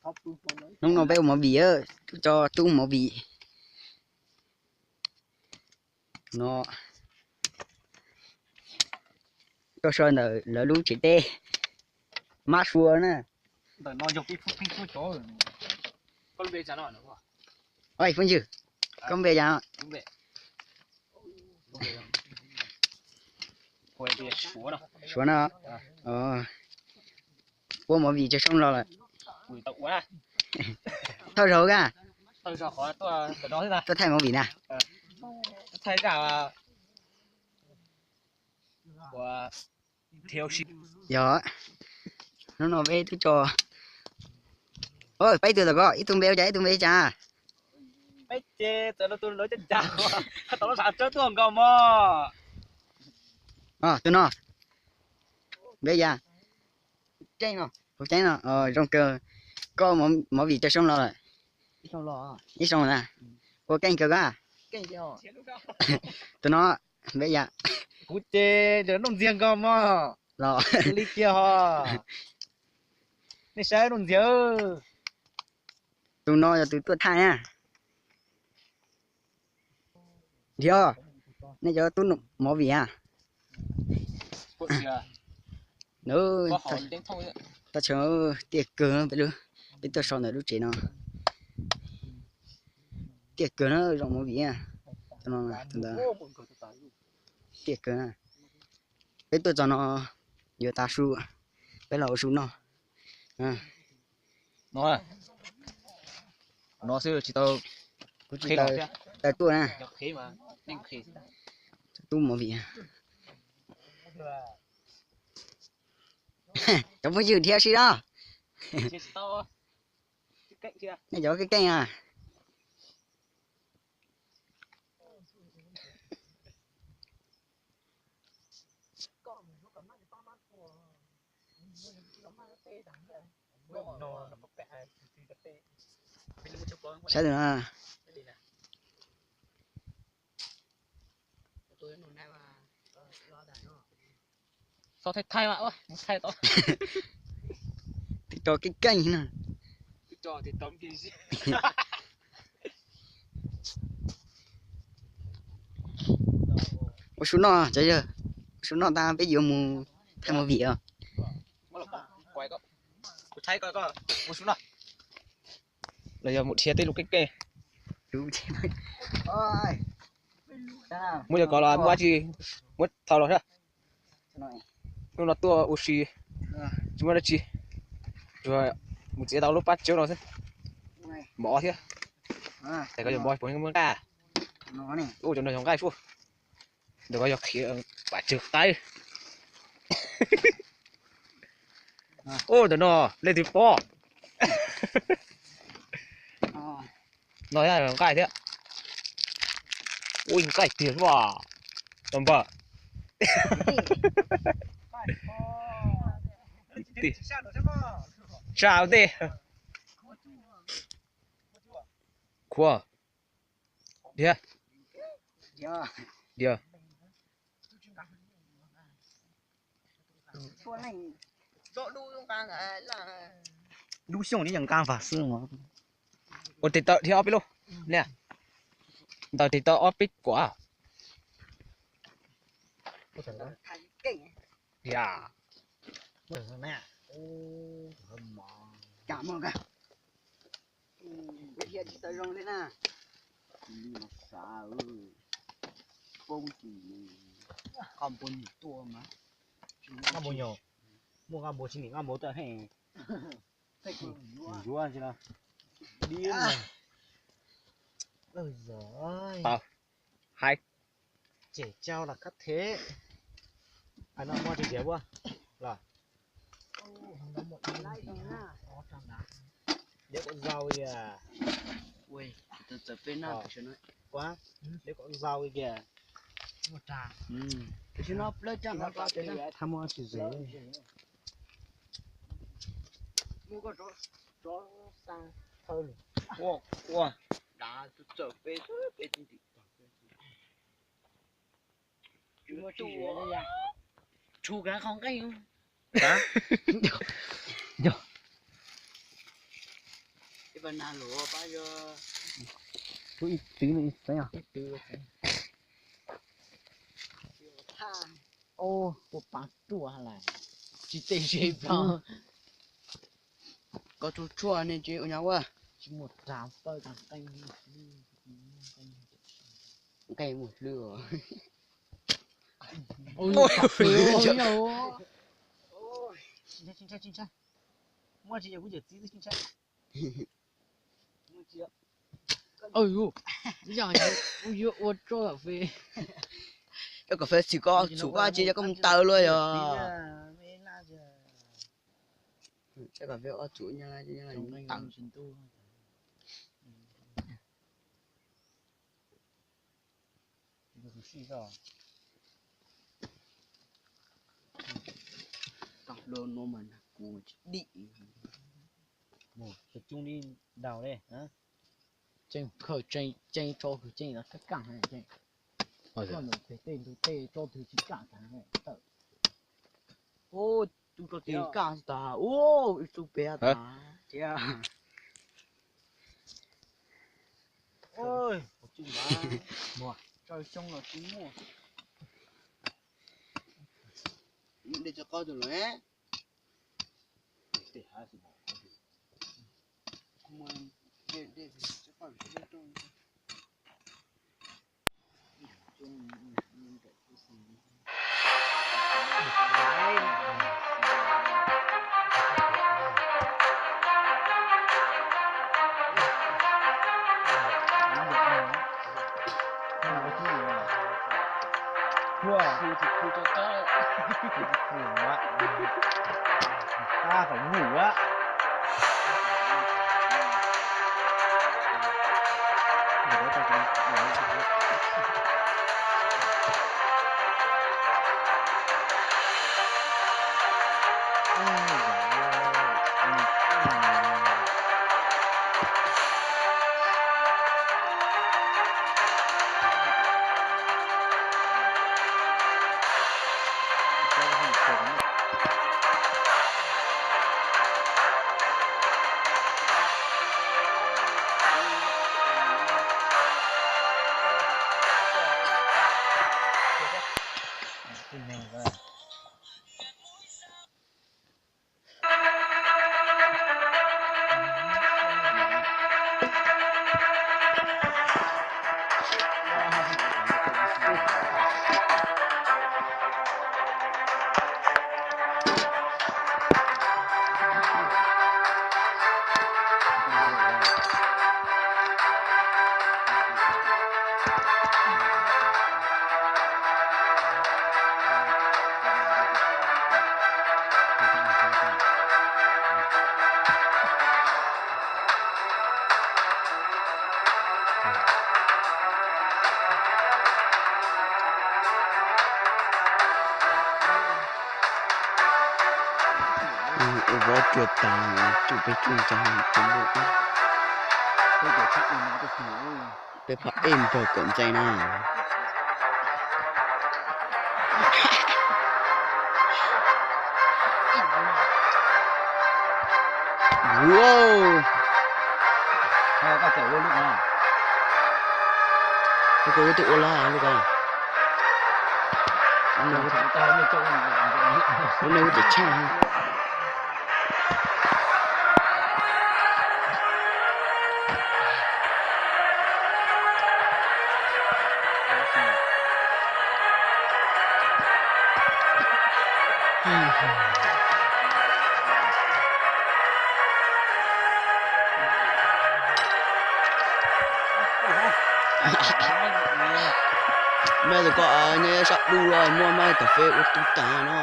Hnub no peb ua movie, tub tso tub movie. No, tuaj so ntawm lawv lub tsev teb, mab sua na. Oj, phooj ywg, koj npe cas? Suav no. Ua movie tso soo los lawm. Thawj zaug kag tuaj thaij movie na. Yog, hnub no peb twb tso, peb ib tug tom ko, ib tug npe ua cas, ib tug npe ua cas? Tus no, npe ua cas? Kuv Ceeb no, zoo kawg, koj movie tso soo los lawm? Ib xyoo na. Ua keej kawg kag. Tus no, npe ua cas? Kuv ces Nuj Ntxiag nkauj mog. Los li kiag ho. Nej saib Nuj Ntxiag. Tus no yog tus tuaj thaij na. Nrhiav, nej cov tub movie a. Toj tshav tiaj kawg, peb tuaj so ntawm lub tsev no. Tiaj kawg na, zoo movie. Tiaj kawg na. Peb tuaj txog no yuav tav su, peb los ua su noj. No, no xwb tsis tau, kuv tsis tau tuaj na. Tub movie. Cov phooj ywg dhia si no. Nej cov keej keej a. Saib tus no. Thaij thaij mas, thaij tau. Tiv tso keej keej na. Ua su noj cov yawg, ua su noj tag peb yuav mus thaij movie os. Los yog mus dhia tej lub keej keej. Muab cov ko los muab dab tsi, muab thau los xwb. Hnub no tuaj ua si, tsis muaj dab tsi, tsuas mus txiav tau lub pab tsawb no xwb. Mov thiab. Tes ko yog mov puas muaj nqaij. Ua cov no yog nqaij suaj. Ntawm ko yog qhiav pab tsawg qaib. Ua ntawm no leej twg pom. No nqaij thiab. Ui, nqaij tiag mas. Tos npawg. Sab ua ntej. Khuav. Dhia. Dhia. Lub xyoo ni yog nqa vas xwb. Ua tes taw dhia ob peb lub. Niam, ntaus tes taw ob peb kuam. Ya. Dhia tsis tau zoo li na. Poob tim, koj npua nim tuaj mas. Koj npua nyuj, muaj koj npua tsis nim koj npua tuaj heej. Ncuav tsis no. Dib mas. Tau. Haib. Ces cau los khab thev. Hais no muaj tsis tiav puas los. Liab kom zau li. Ua, txawm peb naj, liab kom zau li tias. Tam sim no plawb caj nrov ko ces thaj muaj tsis zev. Ua, ua, dav txawm peb, peb tim. Tshuav kav qhov nqeej. Tus ib twv no ib txeev os. Ub, ua pab ruaj lawm. Tsis tej ze plaws. Koj tsuj tshuaj ne tsis ua nyab ua. Tsis muaj rau pawg tag qeej. Nqaij muaj hlwb os. Ntshai, ntshai, ntshai, ntshai. Muaj tsis yog kuv yawm txiv xwb ntshai. Ib yam kuv yuav ua tsob kas fes. Tsob kas fes txhim koj txhum koj tsis yog koj mus taws luaj yog. Tsob kas fes ob txhum nyab laj nyab laj taws. Tau hlo no mas nag kuv tsis dim. Mus coob li daus li. Tseem khaws tseem tso kwv tseem los kab kaj heev. Koj ntawm pem tej ntug tej tso twg tsis kaj tag tawm. Ub, tub tso twg kaj tag. Ub, ib tug pem tag. Thiab. Ub, tub mas, tso xyoob los tsis muaj. Dej tsis qaub tus lawm. Tab tom mus a. Ua vov cua tas, tsuj peb tsuj ntsa, peb pom ej npawg Kaum Ntxees na. Koj ua tus ua laj lub ko. Lub no kuj tseem tshaj. Mej tus ko nyob sab du los muaj maj kas fes ua tu tas no.